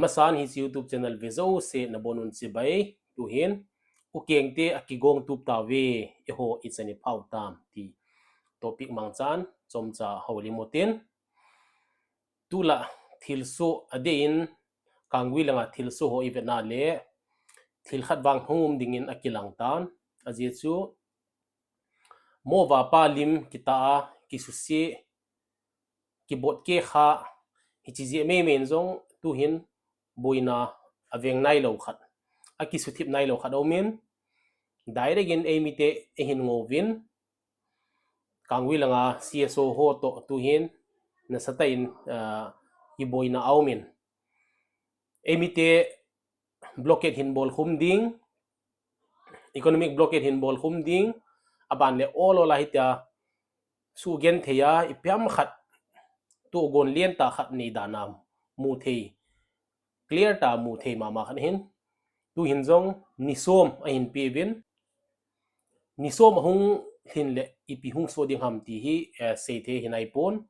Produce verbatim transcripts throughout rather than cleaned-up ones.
Masan hiche YouTube channel ve jouse nabonun chibai. Tuhin, U Kengte akigong tup tauve, eiho ichan iphau tam ti topic mangchan chomcha houlim utin. Tulai thilsoh adeh in, Kanggui langa thilsoh ho ivetna le, thil khat vang hung um dingin akilang tan. Ajeh chu, mo vapa lim kitah a, kisuse, kibot kekha, hiche jeh meimei in jong tuhin boina aveng nailou khat, akisuthip nailou khat aumin, direct in eimite eihin ngouvin, Kanggui langa C S O ho toh tuhin nasatah in, ah, kiboina aumin, eimite blockade hin bolkhum ding, economic blockade hin bolkhum ding, aban le ol ol a hitia sugenthei a ipi ham khat, tohgon lentah khat nei dan a muthei, clear tah a muthei mama khat ahin. Tuhin jong ni som ahin peuvin. Ni som ahung lhin le ipi hung soh ding ham ti hi, eh, seithei hinaipon.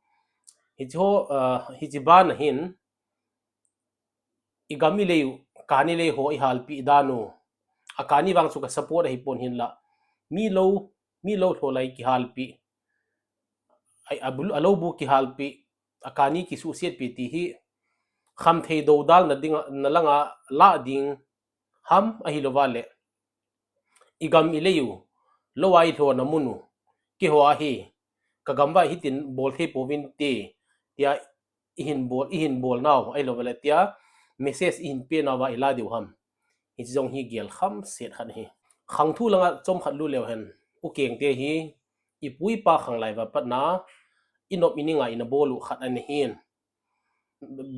Hiche ho, eh, hiche bana hin, igam ilei u, kani lei ho ihalpeh dan u, akani vang chu ka support ahipon hinla, mi lou, mi lou lhoh lai kihalpeh, a, a, alou bu kihalpeh, akani kisuhsetpeh ti hi, khamthei doudal na dinga, na langa lah ding ham ahilouva le, igam ilei u, lou a ilhona mun u, keiho ahi, kagam uva hitin bol thei pouvinte, tia ihin bol, ihin bol nau, ahilouva le tia message ihin pe nauva ilah diu ham. Hiche jong hi gelkham set khat ahi. Khangthu langa chomkhat lut leu hen, U Kengte hi ipu ipa khang lai uva patna, inop ining a ina bol u khat ana hin.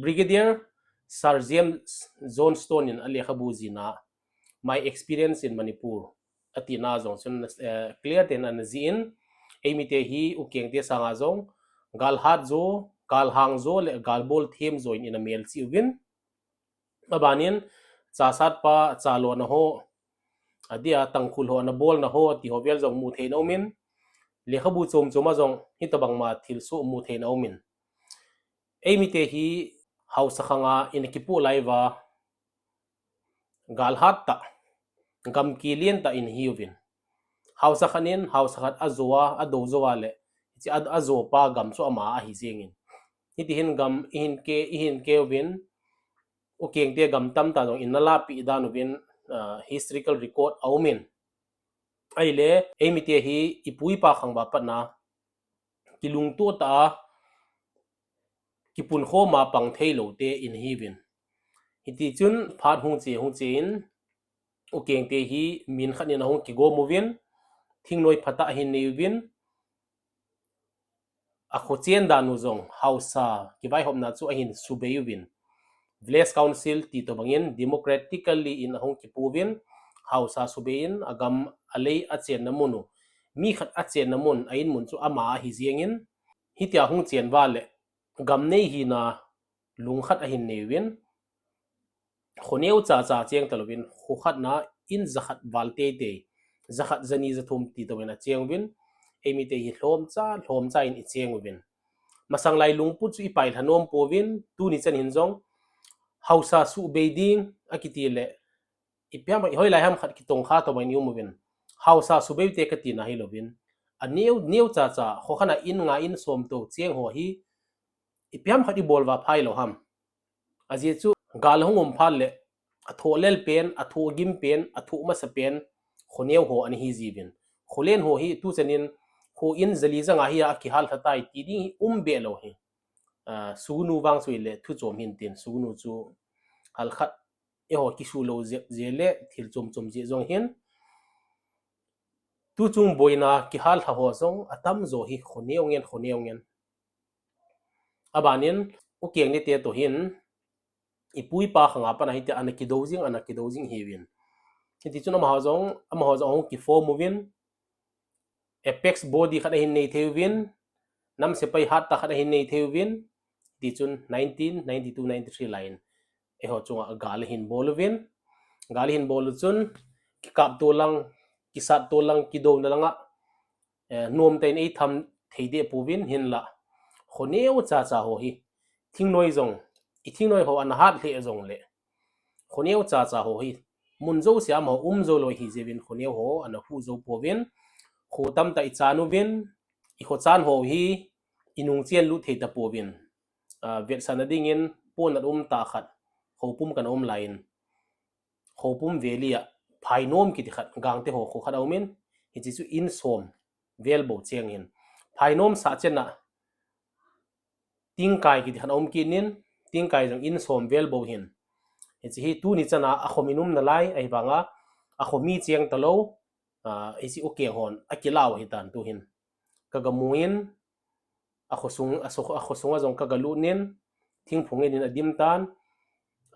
Brigadier Sir James Johnstone in alekhabu jihna, My Experience in Manipur, atina jong chun, eh, clear tah in ana jih in, eimite hi U Kengte sanga jong, galhat jo, galhang jo le galbol them jo in ina melchih uvin. Abanin, chasatpa, chalona ho, adeh a Tangkhul ho ana bolna ho, ti ho vel jong muthei na umin, lekhabu chom chom a jong hitobang ma thilsoh muthei na umin, eimite hi haosa khanga ina kipoh lai uva, galhat tah, gamki lentah ina hiuvin. Haosa khat in haosa khat ajo a, adou jou a le, hiche a, ajopa gam chu ama ahi jengin. Hitihin gam ihin ke, ihin ke uvin, U Kengte gam tamtah jong ina lahpeh dan uvin, ah, historical record aumin. Ahile, eimite hi ipu ipa khang uva patna, kilungtoh tah a, kipunkhom a pang theiloute ina hiuvin. Hitichun phat hung che, hung che in, U Kengte hi min khat in ahung kigom uvin, thingnoi phatah ahin nei uvin, akhochen dan u jong haosa kivaihopna chu ahin subei uvin. Village Council ti tobangin democratically in ahung kipouvin, haosa subei in agam alei achenna mun u, mi khat achenna mun, a in mun chu ama ahi jengin, hitia hung chen uva le, gam nei hina lungkhat ahin nei uvin, kho neocha cha cheng talouvin, kho khatna in jakhat val teitei, jakhat jani jathum ti touvin acheng uvin, eimite hi lhomcha, lhomcha in icheng uvin. Masang lai lungput chu ipailha nom pouvin, tuni chan hin jong, haosa subei ding akiti le, ipi ham, hoilai ham khat kitongkha tobang in i um uvin. Haosa subei ute katina hilouvin, aneo, neocha cha, kho khatna in nga in som tou cheng ho hi, ipi ham khat ibol uva phailou ham. Ajeh chu, gal ahung um phat le, athoh lel pen, athoh gim pen, athoh masa pen, kho neo ho ana hi jiuvin. Kho len ho hi tuchan in, kho in jali janga hi akihal lha tai ti ding hi um be lou hi. Ah, sugnu vang chu ile thu chom hin tin, sugnu chu halkhat eiho kisu lou jeh, jeh le thil chom chom jeh jong hin. Tuchung boina kihal lha ho jong atamjo hi kho neo ngen, kho neo ngen. Abanin, U Keng nite toh hin, ipu ipa khanga pat a hiti ana kidou jing, ana kidou jing hiuvin. Hitichun amaho jong, amaho jong ahung kiform uvin, apex body khat ahin nei thei uvin, nam sepai hattah khat ahin nei thei uvin, hitichun nineteen ninety-two ninety-three lai in, eiho chunga gal ahin bol uvin, gal ahin bol u chun, kikapto lang, kisatto lang, kidouna langa, eh, nomtah in eitham thei deh pouvin hinla, kho neo chacha ho hi, thingnoi jong, i thingnoi ho ana hat lheh jongle, khoneo chacha ho hi mun jousea amaho um jou lou ahi jeh uvin khoneo ho ana huh jou pouvin, kho tamtah i chan uvin, i khochan ho hi i nungchen lut thei tapouvin, ah, vetsahna dingin ponat um tah khat, Khoupum kana um laiyin, Khoupum valley a Phainom kiti khat, Gangte ho kho khat aumin, hiche chu in som vel bou cheng ahin, Phainom sah chenna Tingkai kiti khat aum kit in, Tingkai jong in som vel bou ahin, hiche hi tuni chana akhomin um nalai ahivanga, akhomi cheng talou, ah, hiche ukeng hon akilah u ahitan tuhin. Kaga mu in, akhosung, aso-, akhosunga jong kaga lut in, thingphung in adim tan,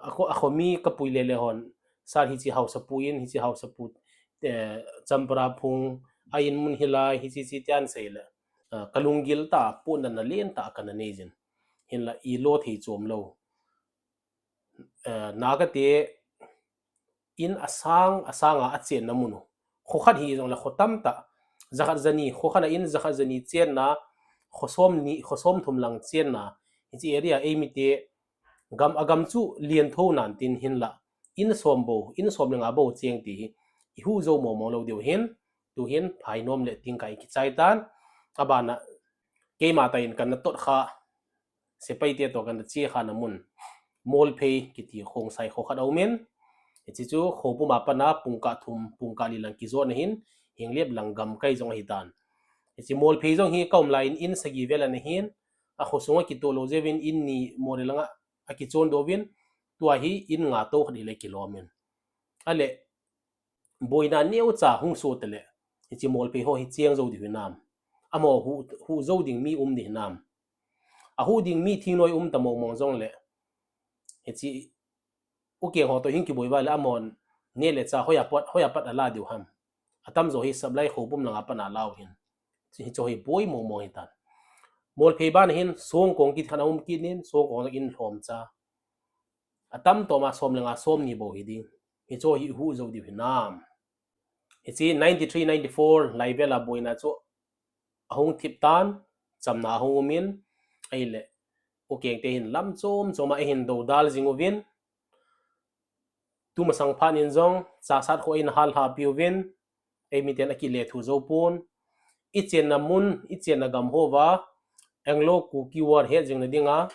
akho, akhomi kapui lele hon, sir hiche haosapu in, hiche haosapu, eh, champra phung, a in mun hilai, hiche hiche tin asei le, ah, kalunggil tah a, ponat na lentah kana nei jin. Hinla ilo thei chom lou. Eh, Naga te in asang, asanga achenna mun u, kho khat hijongle kho tamtah, jakhat jani, kho khat a in jakhat jani chenna, kho somni, kho somthum lang chenna, hiche area eimite gam, agam chu lien thou nan tin hinla, in som bou, in som le nga bou cheng ti hi i huh jou mong mong lou diu ahin, tuhin Phainom le Tingkai i kichai tan, abana keima tah in kana tot kha, sepaite toh kana che kha na mun, Molphei kiti Khongsai kho khat aumin, hiche chu Khoupum a pat a pungkah thum, pungkah li lang kijotna ahin, Henglep lang gamkai jong ahitan. Hiche Molphei jong hi kaum laiyin in sagi vel ana hin, akhosunga kitoh lou jeh uvin in ni mo le langa akichon doh uvin, tua hi in nga tou khat hile kilom in. Ale, boina neocha hung soh tale, hiche Molphei ho hi cheng jou diu hinam? Amaho huh, huh jou ding mi um diu hinam? Ahuh ding mi thingnoi um ta mong mong jongle, hiche ukeng ho toh hin kiboi uva le amahon neh le chah hoiya pat, hoiya pat ala diu ham? Atamjo hi Saplai Khoupum langa pat ala u ahin. Hiche hi boi mong mong ahitan. Molphei ban hin Songkong kiti khat aum kit in, Songkong in lhomcha, atam toma som le nga somni bou hiding. Hiche hi huh jou diu hinam? Hiche ninety-three ninety-four lai vel a boina chu ahung thip tan, chamna ahung umin, ahile ukengte hin lam chom choma eihin doudal jing uvin, tumasang phat in jong Chassad kho eina hallhah piuvin, eimiten akilethuh jou pon. I chenna mun, i chenna gam houva Anglo Kuki War het jingna dinga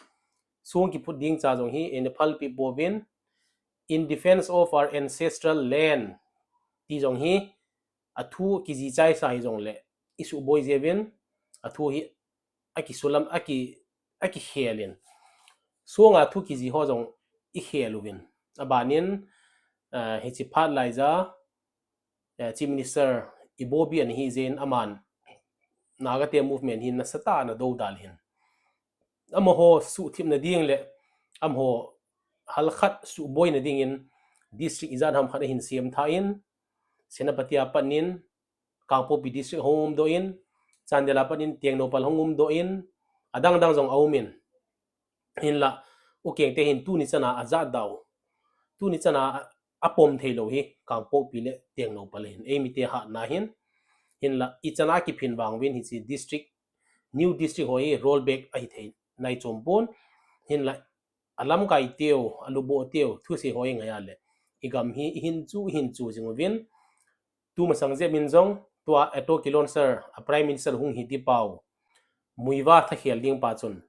song kiphut ding cha jong hi eina phalpeh pouvin, In Defence of Our Ancestral Land ti jong hi, athu kiji chaisa hijongle, i suboi jeh uvin, athu hi akisulam, aki, akikhel in, songa thu kiji ho jong ikhel uvin. Abanin, eh, hiche phat laija, eh, Chief Minister Ibobi ana hi jeh in aman Nagate movement hi nasatah a ana doudal ahin. Amaho suhthipna ding le amaho halkhat suhboina dingin district ijat ham khat ahin semtha in, Senapati a pat in Kangpokpi district ahung umdoh in, Chandel a pat in Tengnoupal ahung umdoh in, adang dang jong aumin. Hinla, ukengte hin tuni chana ajatdau, tuni chana apom theilou hi Kangpokpi le Tengnoupal ahin, eimite hatna ahin. Hinla, ichan a kiphin vang uvin hiche district, new district ho hi rollback ahithei naichom pon. Hinla, alamkai teu, aluboh teu thusei ho ingai a le, igam hi ihin chu, ihin chu jing uvin. Tumasang jep in jong, tua Ato Kilonser, a Prime Minister hung hi dipau, Muivah thakhel ding pa chun,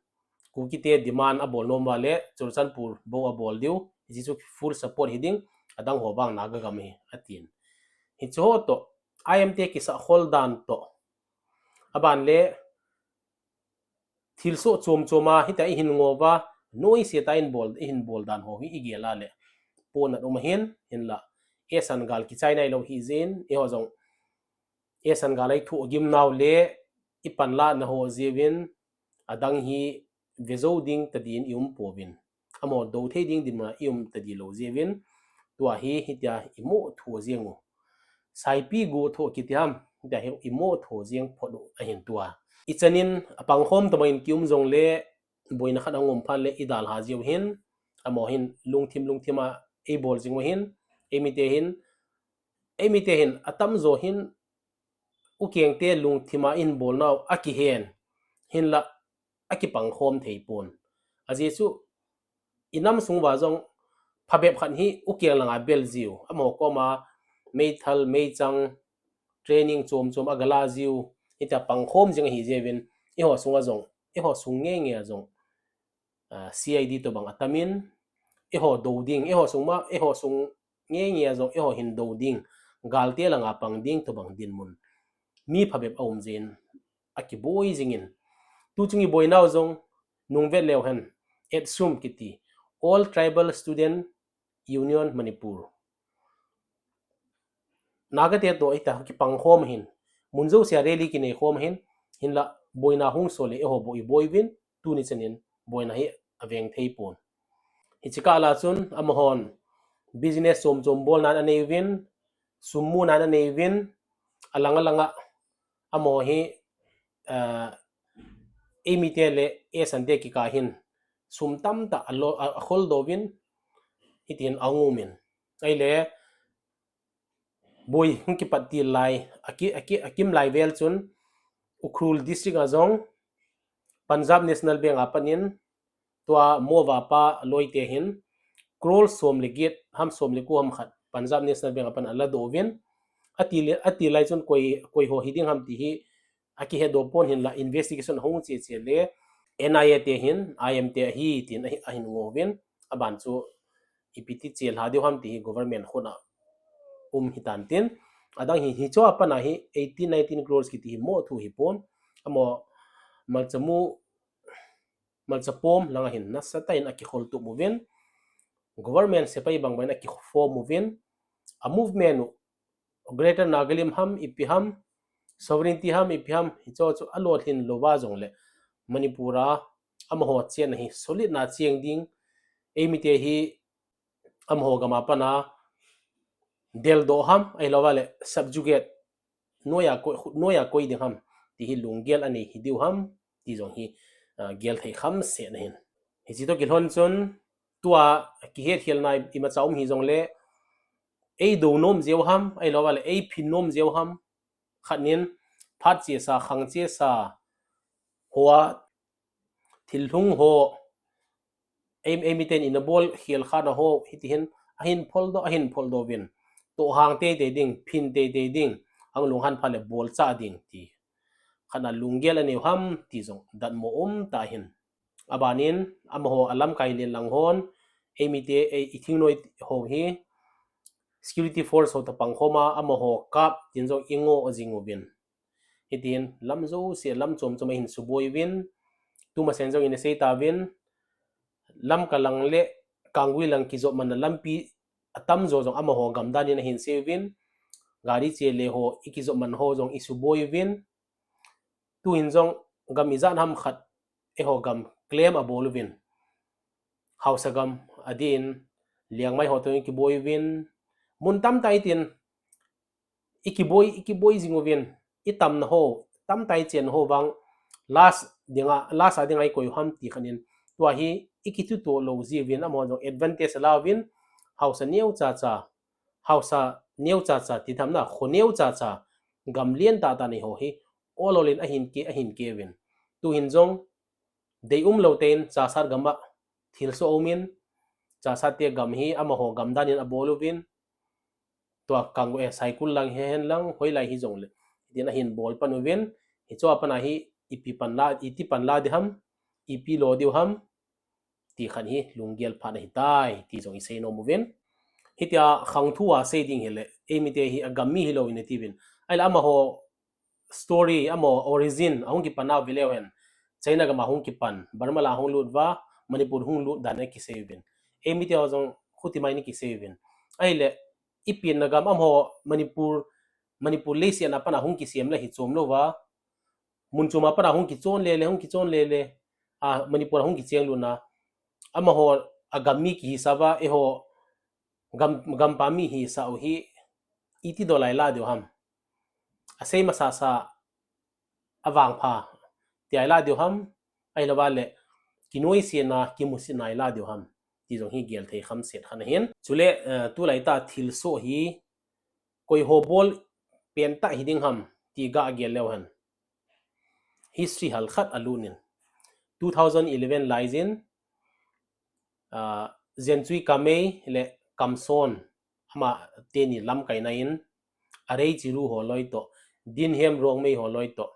Kukite demand abol nom uva le Churachandpur bou abol diu, hiche chu full support hiding, adang ho vang Naga gam hi, atin. Hiche ho toh, I M te kisah khol dan toh, aban le, thilsoh chom choma hitia ihin ngouva, noise tah a ihin bol, ihin bol dan ho hi igel a le, ponat um ahin, hinla, eisan gal kichai nailou hijeh in, eiho jong eisan gal a ithohgim nau le, ipanlahna ho jeh uvin, adang hi vejou ding tadin ium pouvin, amaho dou thei ding dinmun a ium tadi lou jeh uvin, tua hi hitia imoh tho jeng u, saipi gu thoh kiti ham, hitia hi imoh tho jeng phot u ahin tua. Ichanin apangkhom tobang in kium jongle, boina khat ahung um phat le idalha jiu hin, amaho hin lungthim lungthim a eibol jing u ahin, eimite hin, eimite hin atamjo hin ukengte lungthim a ihin bolnau akihen, hinla akipangkhom thei pon. Ajeh chu inam sung uva jong phabep khat hi ukeng langa bel jiu, amaho koma meithal, meichang, training chom chom agala jiu, hitia pangkhom jing ahi jiuvin, eiho sunga jong, eiho sung nge nge a jong, ah, C I D tobang atamin, eiho do ding, eiho sung ma, eiho sung nge nge a jong, eiho hin do ding, galte langa pang ding tobang dinmun mi phabep aum jin, akiboi jingin. Tu chung iboinau jong, nungvet leu hen, ETSUM kiti, All Tribal Student Union Manipur. Naga te toh ita kipang khom hin, mun jousea rally kinei khom hin, hinla boina hung sol le eiho bou iboi uvin, tuni chanin boina hi aveng thei pon. Hiche kah la chun amahon business chom chom bolnan anei uvin, sum munan anei uvin, alang alanga amaho hi, ah, eimite le eisante kikah hin sum tamtah alo-, a, akholdo uvin, hitin aum in. Ahile, boi hung kipat til lai, aki, aki, akim lai vel chun, Ukhrul District a jong, Punjab National Bank a panin, tua Mova pa loite hin, crore som le get ham, som le ko ham khat, Punjab National Bank a pan aladoh uvin, ati le, ati lai chun koi, koi ho hiding ham ti hi, akihedoh pon hinla investigation ahung che che le, N I A te hin, I M te ahi tin ahi, ahin ngo uvin, aban chu ipi ti chelha diu ham ti hi government khut a um hitan tin, adang hi, hicheho a pana hi eighteen, nineteen crores kiti hi moh thu hipon, amaho malchamu, malchapom langa hin nasatah in akikhol tup uvin, government sepai bang bang in akiform uvin, a movement u, Greater Nagalim ham, ipi ham, sovereignty ham, ipi ham, hicheho chu alolhin louva jongle, Manipur a amaho chenna hi solid na cheng ding, eimite hi amaho gam a pana deldoh ham, ahilouva le subjugate, noiya koi, noiya koi ding ham, ti hi lunggel anei hidiu ham, ti jong hi, ah, gel thei khamset ahin. Hiche toh kilhon chun, tua kihetkhelna imacha um hijongle, eido nom jeu ham, ahilouva le eiphin nom jeu ham, khatnin phat chesa, khang chesa hoa, thil lhung ho, ei, eimiten ina bol khel khana ho, hitihin ahin pholdoh, ahin pholdoh uvin. Tohhang teitei ding, phin teitei ding, ahung lunghan phat le bolchah ding ti. Khatna lunggel aneiu ham ti jong datmo umtah ahin. Abanin, amaho alamkai len lang hon, eimite, ei, ithingnoi ho hi, security force ho toh pangkhoma, amaho kap tin jong ingoh jing uvin. Hitin, lam jouse, lam chom chom a hin suboi uvin, tumasen jong ina sei tauvin, Lamka lang le Kanggui lang kijopmanna lampi atamjo jong amaho gam danin ahin sei uvin, gari chele ho ikijopman ho jong isuboi uvin, tuhin jong gam ijat ham khat eiho gam claim abol uvin, haosa gam adin, Liangmai ho toh ikiboi uvin, mun tamtah itin, ikiboi, ikiboi jing uvin, itamna ho, tamtah ichenna ho vang, last dinga, last a dinga ikoi u ham ti khatnin, tua hi ikithuto lou jiuvin, amaho jong advantage ala uvin, haosa neocha cha, haosa neocha cha, ti tham na, kho neocha cha, gam lien tahtah nei ho hi, ol ol in ahin ke, ahin ke uvin. Tuhin jong, deium lou tein, Chassad gam a, thilsoh aumin, Chassad te gam hi, amaho gam danin abol uvin, tua Kanggui, eh, Saikul lang hihen lang, hoilai hijongle, tin ahin bol pan uvin, hicheho a pana hi, ipi pan la, iti pan la ding ham, ipi lo diu ham, ti khat hi lunggel phat ahitai, ti jong isei nom uvin. Hitia khangthu a sei ding hile, eimite hi agam mi hilou ina tiuvin. Ahile amaho story, amaho origin, ahung kipan a veleu hen. China gam a hung kipan, Burma lang hung lut uva, Manipur hung lut dan akisei uvin. Eimite ho jong khuti mai in kisei uvin. Ahile, ipenna gam amaho Manipur, Manipur leiset a pana hung kisem le hichom louva, mun chom a pana hung kichon lele, hung kichon lele, a, Manipur a hung kicheng lutna, amaho agam mi kihisah uva, eiho gam, gampa mi hisah u hi, iti doh lai la diu ham. Asei masasa, avangpha, ti a ila diu ham, ahilouva le, kinoisena, kimusitna ila diu ham, ti jong hi gel thei khamset khat ahin. Chule, eh, tulai tah thilsoh hi, koiho bol pentah hiding ham, ti ga gel leu hen, history halkhat alut in, two thousand eleven laijin, Zenchui Kamei le Kamson, ama teni lamkaina in, Arei Chiru ho loi toh, Dinhem Rongmei ho loi toh,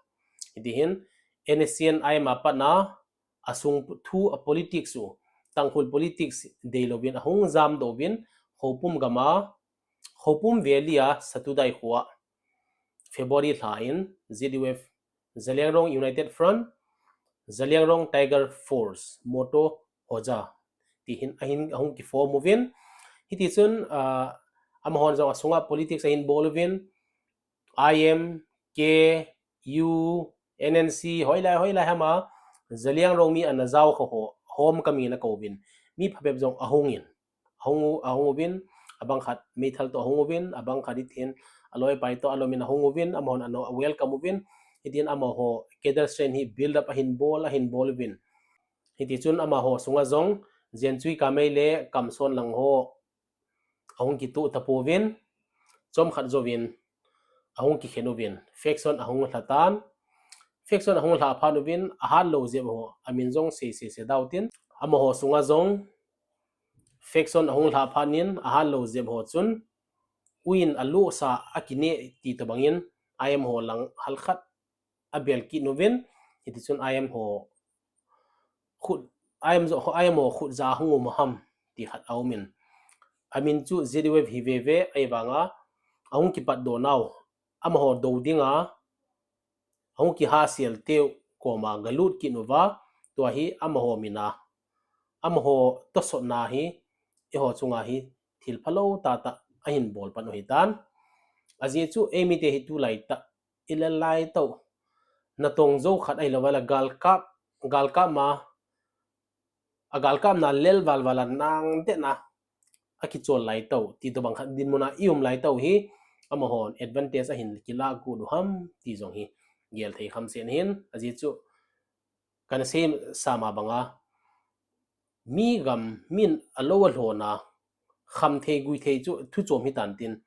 hiti hin, N S C N I M a patna, asung thu a politics u, Tangkhul politics deilouvin ahung jamdoh uvin, Khoupum gam a, Khoupum Valley a Satudai khoa, February lha in Z U F, Zeliangrong United Front, Zeliangrong Tiger Force, Moto Hoja, ti hin ahin ahung kiform uvin. Hiti chun, amahon jong asunga politics ahin bol uvin, I M, K, U, N N C, hoilai hoilai hama, Zeliangrong mi ana jao kha ho, homecoming in akouvin, mi phabep jong ahung in, ahung uvin, abang khat meithal toh ahung uvin, abang khat hitin, aloi apai toh alom in ahung uvin, amahon ana welcome uvin, hitin amaho cadre strength hi build up ahin bol, ahin bol uvin. Hiti chun amaho sunga jong, Zenchui Kamei le Kamson lang ho, ahung kituh tapouvin, chomkhat jouvin, ahung kikhen uvin, faction ahung lha tan, faction ahung lha phat uvin, ahatlou jep ho, amin jong sei sei sei dautin, amaho sunga jong, faction ahung lha phat in, ahatlou jep ho chun, uin alohsa akineh ti tobangin, I M ho lang halkhat abel kit uvin, hiti chun I M ho khut, I M ho khut ja hung um ham, ti khat aumin. Amin chu Z U F hi veve, ahivanga, ahung kipatdoh nau, amaho dou dinga, ahung kihahsel teu koma galut kit uva, tua hi amaho mina, amaho tosotna hi, eiho chunga hi, thil phalou tahtah ahin bol pan u hitan. Ajeh chu eimite hi tulaitah, ilel laitah u, natong jou khat ahilouva le galkap, galkap ma, agalkapna lel valval a nang dehna, akichol laitah u, ti tobang khat dinmuna i um laitah u hi, amahon advantage ahin kilah got u ham, ti jong hi, gel thei khamsen ahin, ajeh chu, kana seisa ma banga, mi gam, min alou alhona, khamthei guithei chu thuchom hitan tin,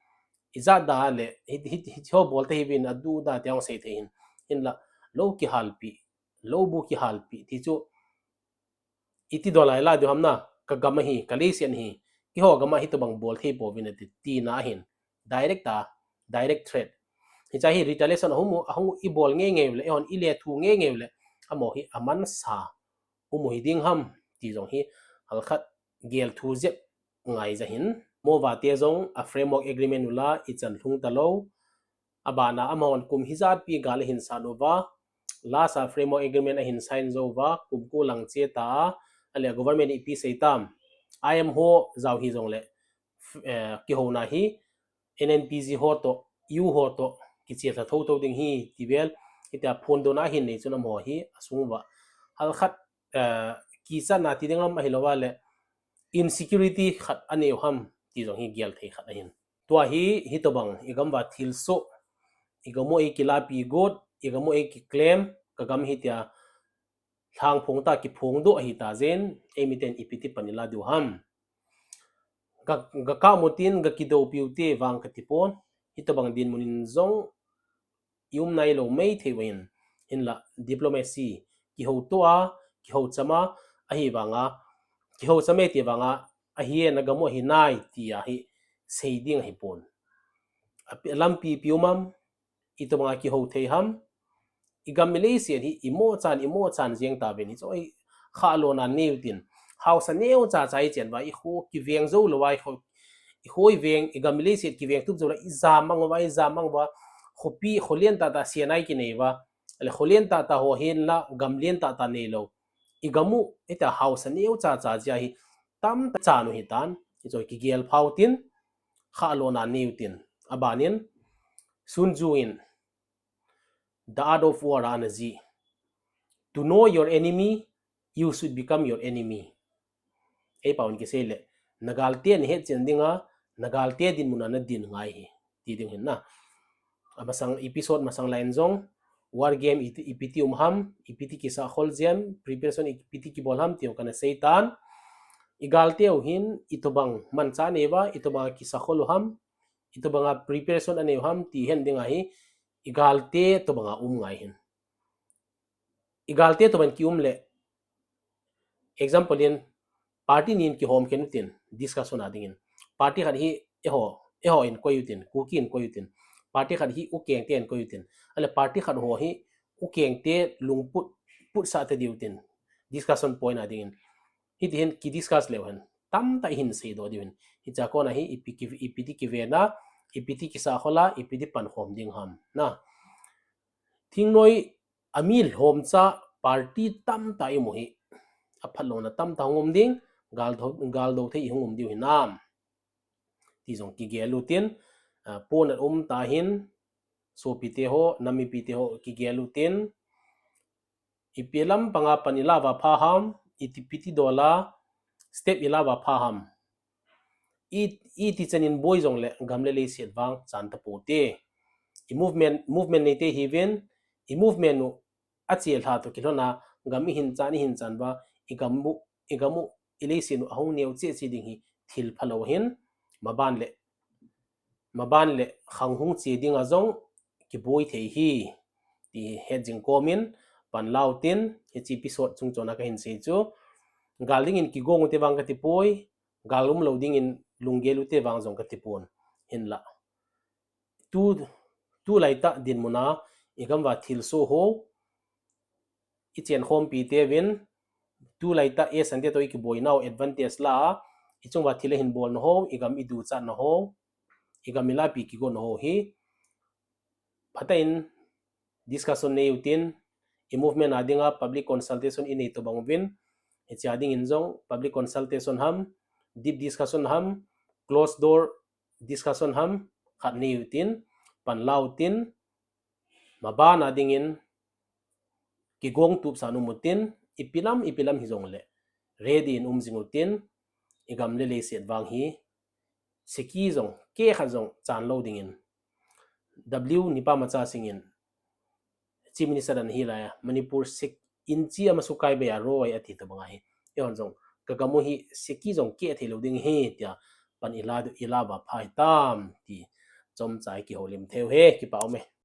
ijat da le, hiho bol thei hiuvin, adu da ti ahung sei thei hin, hinla, lou kihalpeh, lou bu kihalpeh, ti chu, iti dolai la diu ham na, kagam ahi, kaleiset ahi, keiho gam a hitobang bol thei pouvin ati, tina ahin, direct a, direct threat. Hiche hi retaliation ahung, ahung ibol ngeingei ule, eihon ilethu ngeingei ule, amaho hi amansa um u hiding ham, ti jong hi, halkhat gel thu jep ngai ja hin. Mova te jong a framework agreement u la ichan lhung talou. Abana amahon kum hijatpi gal ahin sat uva, last a framework agreement ahin sign jou uva, kum ko lang che ta a, ale government in ipi sei tam, I M ho jao hijongle, kihouna hi, N N P G ho toh, U ho toh, kicheh lha thouthou ding hi, tivel, hitia phondohna ahin nei chun amaho hi, asung uva, halkhat, kichatna ti ding ham ahilouva le, insecurity khat anei u ham, ti jong hi gel thei khat ahin. Tua hi, hitobang, igam uva thilsoh, igam u eikilapi got, igam u eiki claim, kagam hitia, lhangphong ta kiphongdoh ahita jeh in, eimiten ipi ti pan ila diu ham. Ga, gakap u tin, gakidoupiu te vang katipon, hitobang dinmun in jong, i um nailou mei thei uvin, hinla diplomacy, kihoutoh a, kihoucham a, ahivanga, kihoucham e ti vanga, ahi e nagam u ahi nai tia hi, sei ding ahipon. Lampi ipi um am, itobanga kihou thei ham, igam ileiset hi imohchan, imohchan jeng tauvin hichu, khahlona neiu tin, haosa neocha cha ichen uva, ikho kiveng jou louva, ikho, ikho iveng, igam ileiset kiveng tup jou la, ijam mang uva, ijam mang uva, khopi, kho lentah tah sena ikinei uva, ale kho lentah tah ho hinla, gam lentah tah neilou. Igam u, hitia haosa neocha cha jeh a hi, tamtah chan u hitan, hichu kigel phau tin, khahlona neiu tin, abanin, Sun Tzu in, The Art of War a ana jih, To know your enemy, you should become your enemy. Eipauvin kisei le, nagalte nahetchen dinga, nagalte dinmuna nadin ngai hi, ti ding hin na. Amasang episode masang lai in jong, war game iti, ipi ti um ham, ipi ti kisakhol jeng, preparation ipi ti kibol ham, ti jong kana sei tan. Igalteu hin, itobang manchah nei uva, itobanga kisakhol u ham, itobanga preparation anei u ham, ti hen dinga hi, igalte tobanga um ngai hin. Igalte tobang kium le, example in, party ni in kihom khen utin, discussion a dingin. Party khat hi eiho, eiho in koi utin, Kuki in koi utin. Party khat hi Ukeng te in koi utin. Ahile party khat ho hi Ukeng te lungput, put sa te diu tin. Discussion point a dingin. Hiti hin ki discuss leu hen. Tamtah ihin seidoh diu hin. Hicha kona hi ipi ki, ipi ti kivena, ipi ti kisa khola, ipi ti pankhom ding ham. Na. Thingnoi ami lhomcha party tamtah imu hi. Aphatlouna tamtah hung um ding, gal do, gal do thei hung um diu hinam. Ti jong kigel utin, ah, pon a um ta hin, sopi te ho, nam mipi te ho kigel utin, ipi lam panga pan ilava pha ham, iti piti dola, step ilava pha ham. I, iti chanin boi jongle gam le leiset vang chan tapote. I movement, movement neite hiuvin, i movement u achelha toh kilhona gam ihin chan, ihin chan uva, i gam u, i gam u, i leiset u ahung neo cheh cheh ding hi thil phalou ahin, maban le, maban le khang hung che dinga jong kiboi thei hi, ti het jing komin, pan lau tin, hiche episode chung chona kahin sei chu, gal dingin kigong ute vang katipoi, gal umlou dingin lunggel ute vang jong katipon, hinla. Tu, tulaitah dinmuna, i gam uva thilsoh ho, i chenkhompi teuvin, tulaitah S N te toh i kiboinau advantage la, i chung uva thil ahin bolna ho, i gam i duchatna ho, i gam ilapi kigonna ho hi, phatah in discussion nei utin, i movement a dinga public consultation inei tobang uvin, hiche a dingin jong public consultation ham, deep discussion ham, closed door discussion ham, khat nei utin, pan lau tin, maban a dingin, kigong tupsa in um utin, ipi lam, ipi lam hijongle, ready in um jing utin, i gam le leiset vang hi, seki jong, keh khat jong chan lou dingin, W Nippamacha Singh in, Chief Minister dan hilai a, Manipur sek inch ama sukai bei a roi ati tobang ahi. Eihon jong, kagam u hi seki jong keh thei lou ding ahi tia, pan ila, ilava pha hitam ti, chomcha i kihoulim thei u hi, kipa ume.